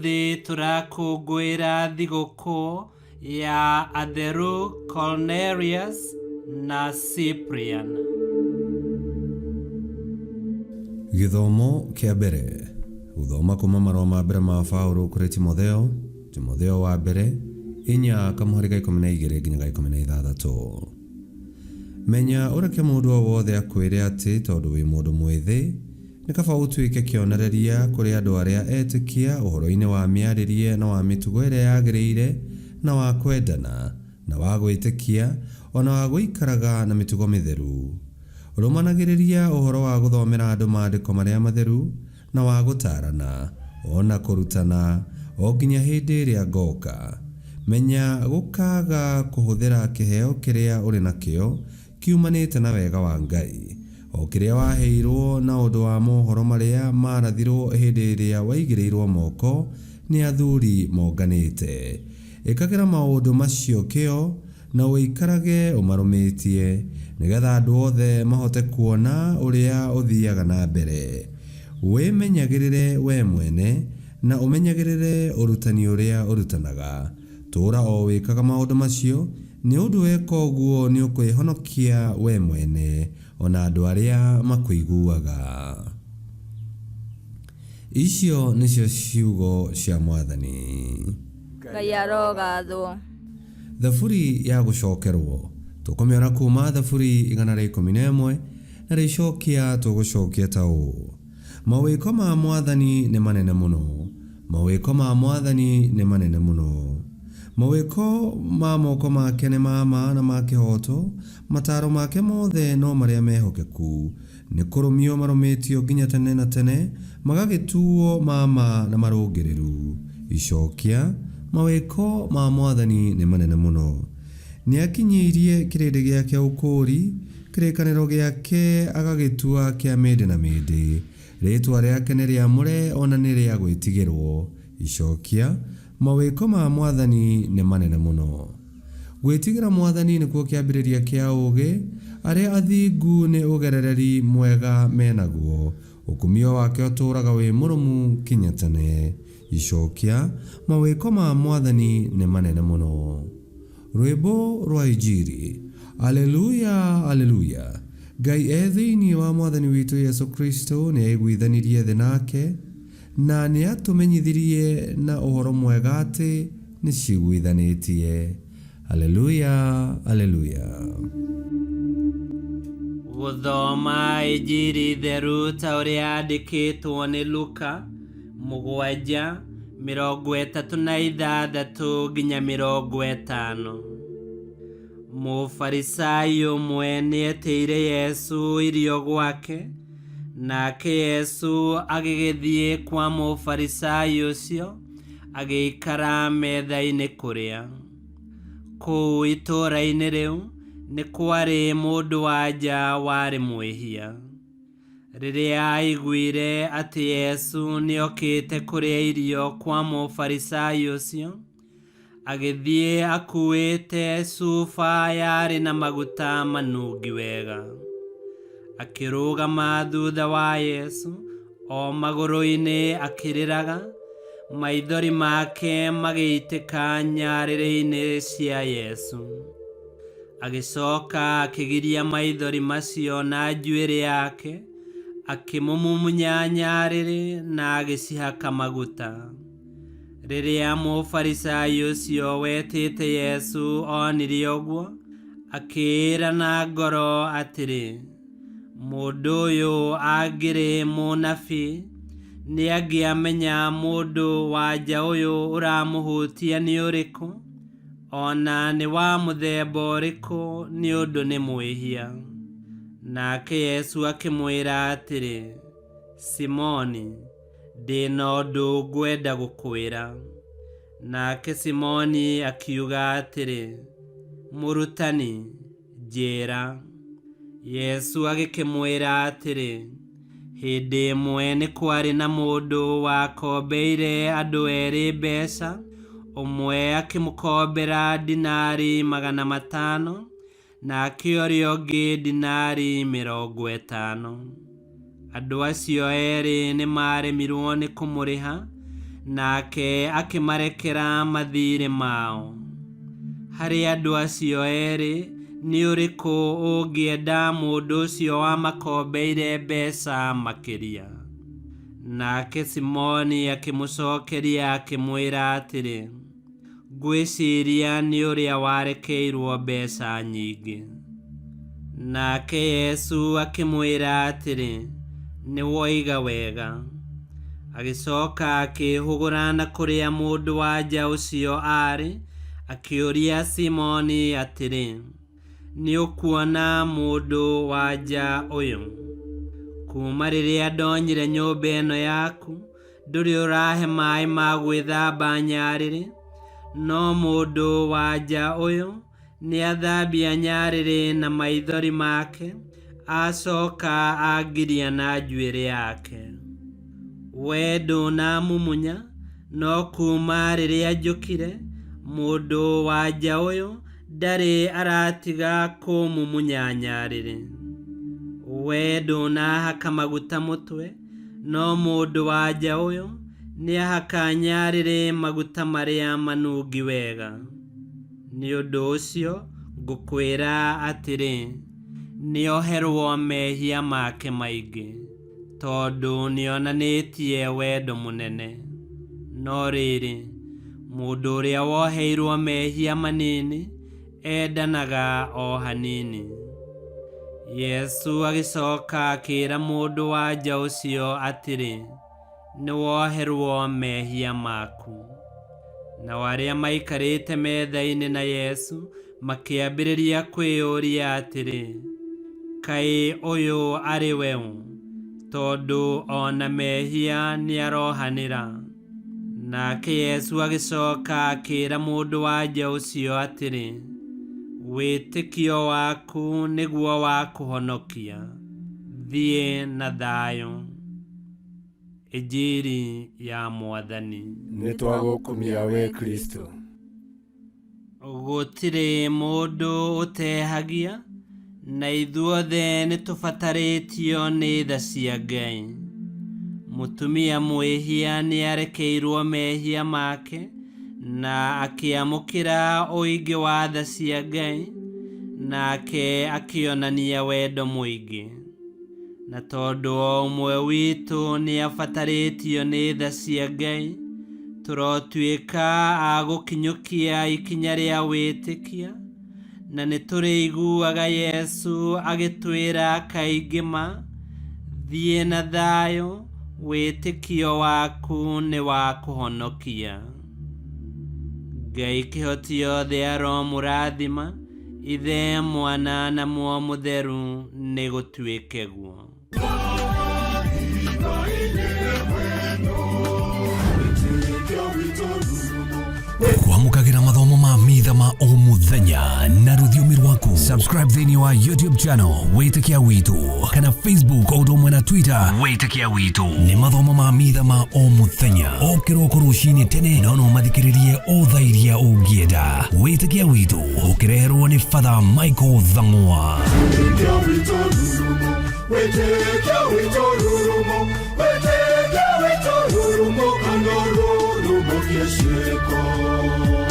Ũmũthĩ tũrakũngũĩra thigũkũ ya atheru Cornelius na Cyprian. Gĩthomo kĩa mbere. Gũthoma kuma marũa ma mbere ma Paũlũ kũrĩ Timotheo, Timotheo wa mbere, inya kamũhari ga 12 nginya ga 16. Menya ũreke mũndũ o wothe akwĩre atĩ tondũ wĩ mũndũ mwĩthĩ, nĩ kaba ũtuĩke kĩonereria kũrĩ andũ arĩa etĩkia ũhoro-inĩ wa mĩarĩrie na wa mĩtugo ĩrĩa yagĩrĩire, na wa kwendana, na wa gwĩtĩkia, o na wa gũikaraga na mĩtugo mĩtheru. Rũmanagĩrĩria ũhoro wa gũthomera andũ Maandĩko marĩa matheru, na wa gũtaarana, o na kũrutana, o nginya hĩndĩ ĩrĩa ngoka. Menya gũkaaga kũhũthĩra kĩheo kĩrĩa ũrĩ nakĩo kiumanĩte na wega wa Ngai, o kĩrĩa waheirũo na ũndũ wa mohoro marĩa maarathirũo hĩndĩ ĩrĩa waigĩrĩirũo moko nĩ athuri monganĩte. Ĩkagĩra maũndũ macio kĩyo, na ũikarage ũmarũmĩtie, nĩ getha andũ othe mahote kuona ũrĩa ũthiaga na mbere. Wĩmenyagĩrĩre wee mwene, na ũmenyagĩrĩre ũrutani ũrĩa ũrutanaga. Tũũra o wĩkaga maũndũ macio, nĩ ũndũ weka ũguo nĩũkwĩhonokia wee mwene, o na andũ arĩa makũiguaga. Icio nĩcio ciugo cia Mwathani. Ngai arogathwo. Thaburi ya gũcokerwo tũkũmĩona kuma Thaburi 111, na rĩcokia tũgũcokia ta ũũ: Mawĩko ma Mwathani nĩ manene mũno, mawĩko ma Mwathani nĩ manene mũno. Mawĩko ma moko make nĩ ma ma na ma kĩhooto, mataaro make mothe no marĩa mehokeku. Nĩ kũrũmio marũmĩtio nginya tene na tene, magagĩtuo ma ma na marũngĩrĩru. Icokia, Mawĩko ma Mwathani nĩ manene mũno. Nĩakinyĩirie kĩrĩndĩ gĩake ũkũũri, kĩrĩkanĩro gĩake agagĩtua kĩa mĩndĩ na mĩndĩ. Rĩĩtwa rĩake nĩ rĩamũre o na nĩ rĩa gwĩtigĩrũo. Icokia, Mawĩko ma Mwathani nĩ manene mũno. Gwĩtigĩra Mwathani nĩkuo kĩambĩrĩria kĩa ũũgĩ, arĩa athingu nĩ ũgerereri mwega me naguo, ũkumio wake ũtũũraga wĩ mũrũmu kinya tene. Icokia, Mawĩko ma Mwathani nĩ manene mũno. Rwĩmbo rwa Injiri. Aleluya, Aleluya! Ngai e thĩinĩ wa Mwathani witũ Yesu Kristo nĩaiguithanirie thĩ nake, na nĩatũmenyithirie na ũhoro mwega atĩ nĩciiguithanĩtie. Aleluya, Aleluya! Gũthoma Injiri theru ta ũrĩa yandĩkĩtwo nĩ Luka 7:36 nginya 50. Mũfarisai ũmwe nĩetĩire Yesu irio gwake, nake Yesu agĩgĩthiĩ kwa Mũfarisai ũcio, agĩikara metha-inĩ kũrĩa. Kũu itũũra-inĩ rĩu nĩ kwarĩ mũndũ-wa-nja warĩ mwĩhia. Rĩrĩa aaiguire atĩ Yesu nĩokĩte kũrĩa irio kwa Mũfarisai ũcio, agĩthiĩ akuuĩte cuba yarĩ na maguta manungi wega. Akĩrũgama thutha wa Yesu o magũrũ-inĩ akĩrĩraga, maithori make magĩitĩka nyarĩrĩ-inĩ cia Yesu. Agĩcoka akĩgiria maithori macio na njuĩrĩ yake, akĩmũmumunya nyarĩrĩ na agĩcihaka maguta. Rĩrĩa Mũfarisai ũcio wetĩte Yesu onire ũguo, akĩĩra na ngoro atĩrĩ, Mũndũ ũyũ angĩrĩ mũnabii, nĩangĩamenya mũndũ-wa-nja ũyũ ũramũhutia nĩ ũrĩkũ, o na nĩ wa mũthemba ũrĩkũ, nĩ ũndũ nĩ mwĩhia. Nake Yesu akĩmwĩra atĩrĩ, Simoni, ndĩ na ũndũ ngwenda gũkwĩra. Nake Simoni akiuga atĩrĩ, Mũrutani, njĩĩra. Yesu agĩkĩmwĩra atĩrĩ, Hĩndĩ ĩmwe nĩ kwarĩ na mũndũ wakombeire andũ erĩ mbeca, ũmwe akĩmũkombera dinari 500, nake ũrĩa ũngĩ dinari 50. Andũ acio erĩ nĩ maaremirwo nĩ kũmũrĩha, Nake akĩmarekera mathiirĩ mao. Harĩ andũ acio erĩ, nĩ ũrĩkũ ũngĩenda mũndũ ũcio wamakombeire mbeca makĩria? Nake Simoni akĩmũcokeria akĩmwĩra atĩrĩ, Ngwĩciria nĩ ũrĩa warekeirwo mbeca nyingĩ. Nake Yesu akĩmwĩra atĩrĩ, Nĩ woiga wega. Agĩcoka akĩĩhũgũra na kũrĩa mũndũ-wa-nja ũcio aarĩ, akĩũria Simoni atĩrĩ, Nĩũkuona mũndũ-wa-nja ũyũ? Kuuma rĩrĩa ndonyire nyũmba ĩno yaku, ndũrĩ ũrahe maĩ ma gwĩthamba nyarĩrĩ, no mũndũ-wa-nja ũyũ nĩathambia nyarĩrĩ na maithori make, acoka angiria na njuĩrĩ yake. Wee ndũnamumunya, no kuuma rĩrĩa njũkire, mũndũ-wa-nja ũyũ ndarĩ aratiga kũmumunya nyarĩrĩ. Wee ndũnahaka maguta mũtwe, no mũndũ-wa-nja ũyũ nĩahaka nyarĩrĩ maguta marĩa manungi wega. Nĩ ũndũ ũcio ngũkwĩra atĩrĩ, nĩoherwo mehia make maingĩ, tondũ nĩonanĩtie wendo mũnene. No rĩrĩ, mũndũ ũrĩa woheirwo mehia manini, endanaga o hanini. Yesu agĩcoka akĩra mũndũ-wa-nja ũcio atĩrĩ, Nĩwoherwo mehia maku. Nao arĩa maikarĩte metha-inĩ na Yesu makĩambĩrĩria kwĩyũria atĩrĩ, Kaĩ ũyũ arĩ we ũ, tondũ o na mehia nĩarohanĩra? Nake Yesu agĩcoka akĩra mũndũ-wa-nja ũcio atĩrĩ, Wĩtĩkio waku nĩguo wakũhonokia, thiĩ na thayũ. Injiri ya Mwathani. Nĩ twagũkumia we Kristo. Gũtirĩ mũndũ ũtehagia, na ithuothe nĩ tũbatarĩtio nĩ tha cia Ngai. Mũtumia mwĩhia nĩarekeirwo mehia make na akĩamũkĩra ũingĩ wa tha cia Ngai, nake akĩonania wendo mũingĩ. Na tondũ o ũmwe witũ nĩabatarĩtio nĩ tha cia Ngai, tũrotuĩka a gũkinyũkia ikinya rĩa wĩtĩkia, na nĩtũrĩiguaga Yesu agĩtwĩra kaingĩ ma, Thiĩ na thayũ, wĩtĩkio waku nĩwakũhonokia. Ngai kĩhoti yothe aromũrathima, Ithe, Mwana na Muoyo Mũtheru, nĩgũtuĩke guo. Kwamũkagĩra mathomo ma mitha ma o mũthenya na rũthiomi rwaku. Subscribe thĩinĩ wa YouTube channel Wĩtĩkia Witũ kana Facebook o ũndũ ũmwe na Twitter Wĩtĩkia Witũ. Nĩ mathomo ma mitha ma o mũthenya o kĩroko rũcinĩ tene, no no mathikĩrĩrie o thaa iria ũngĩenda. Wĩtĩkia Witũ ũkĩreherwo nĩ Father Michael Thang'wa. Wĩtĩkia witũ rurumo, wĩtĩkia witũ rurumo, wĩtĩkia witũ rurumo, kana rurumo kĩciĩko.